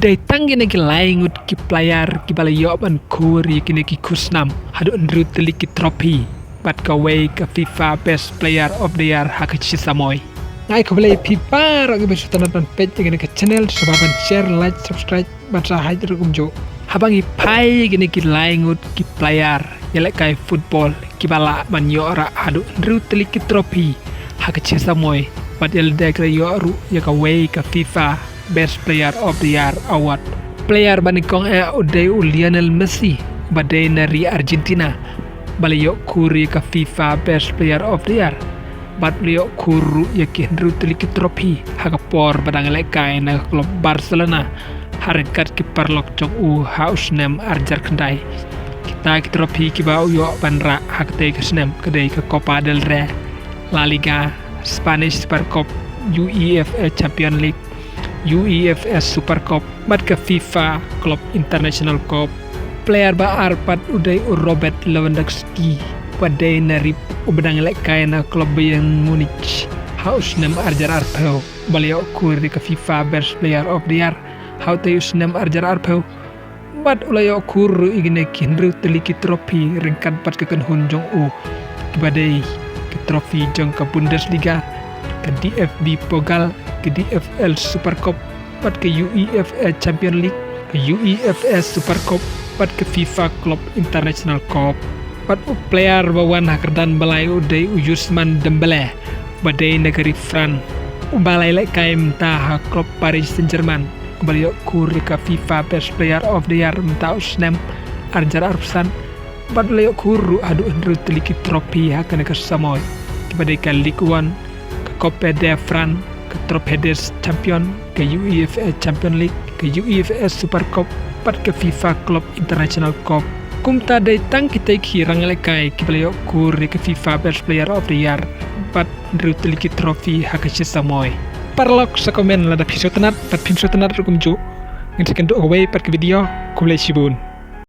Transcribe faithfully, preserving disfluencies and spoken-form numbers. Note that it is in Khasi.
Dei tang kine ki lai ngut ki player kiba la ïoh ban khur ïa kine ki khusnam haduh hynriew tylli ki trophy bad kawei ka FIFA Best Player of the Year ha ka shi samoi. Nga ai khublei ïa phi baroh kiba shu sngewtynnat ban peit ïa kane ka channel, sngewbha ban share, like, subscribe bad sa hait ruh kumjuh. Haba ngi phai ïa kine ki lai ngut ki player ïalehkai football kiba lah ban ïoh rah haduh hynriew tylli ki trophy ha ka shi samoi bad ïalade ki la ïoh ruh ïa kawei ka FIFA Best Player of the Year Award. Player ba nyngkong eh u dei u Lionel Messi ba dei na ri Argentina ba la ïoh khur ïa ka FIFA Best Player of the Year bad u la ïoh khur ruh ïa ki hynriew tylli ki trophy ha ka por ba dang ïalehkai na ka club Barcelona ha ryngkat ki paralok jong u ha u snem ar hajar khyndai. Kita ki trophy kiba u ïoh ban rah ha katei ka snem ka dei ka Copa del Rey, La Liga, Spanish Super Cup, UEFA Champions League, UEFA Super Cup bad ka FIFA Club International Cup. Player ba ar pat u dei u Robert Lewandowski ba dei na ri, uba dang ïalehkai na club Bayern Munich ha u snem ar hajar arphew, ba la ïoh khur ïa ka FIFA Best Player of the Year ha utei u snem ar hajar arphew. Bad u la ïoh khur ruh ïa kine ki hynriew tylli ki trophy ryngkat bad ka kynhun jong u, kiba dei ki trophy jong ka Bundesliga, ka DFB Pokal, ka DFL Super Cup bad ka UEFA Champions League, ka UEFA Super Cup bad ka FIFA Club International Cup. Bad u player ba wan ha kyrdan ba lai u dei u Ousmane Dembélé ba dei na ka ri France, uba la ïalehkai mynta ha club Paris Saint-Germain, uba la ïoh khur ïa ka FIFA Best Player of the Year mynta u snem ar hajar arphew san. Bad u la ïoh khur ruh haduh hynriew tylli ki trophy ha kane ka samoi, kiba dei ka Ligue One, ka Coupe de France, ka Trophée des Champions, ka UEFA Champions League, ka UEFA Super Cup bad ka FIFA Club International Cup. Kumta dei tang kitei ki rangïalehkai kiba la ïoh khur ïa ka FIFA Best Player of the Year bad hynriew tylli ki trophy ha ka shi samoi. Paralok, sa comment lada phi sngewtynnat bad phim sngewtynnat ruh kumjuh. Ngin sa ïakynduh ha kawei pat ka video. Khublei shibun.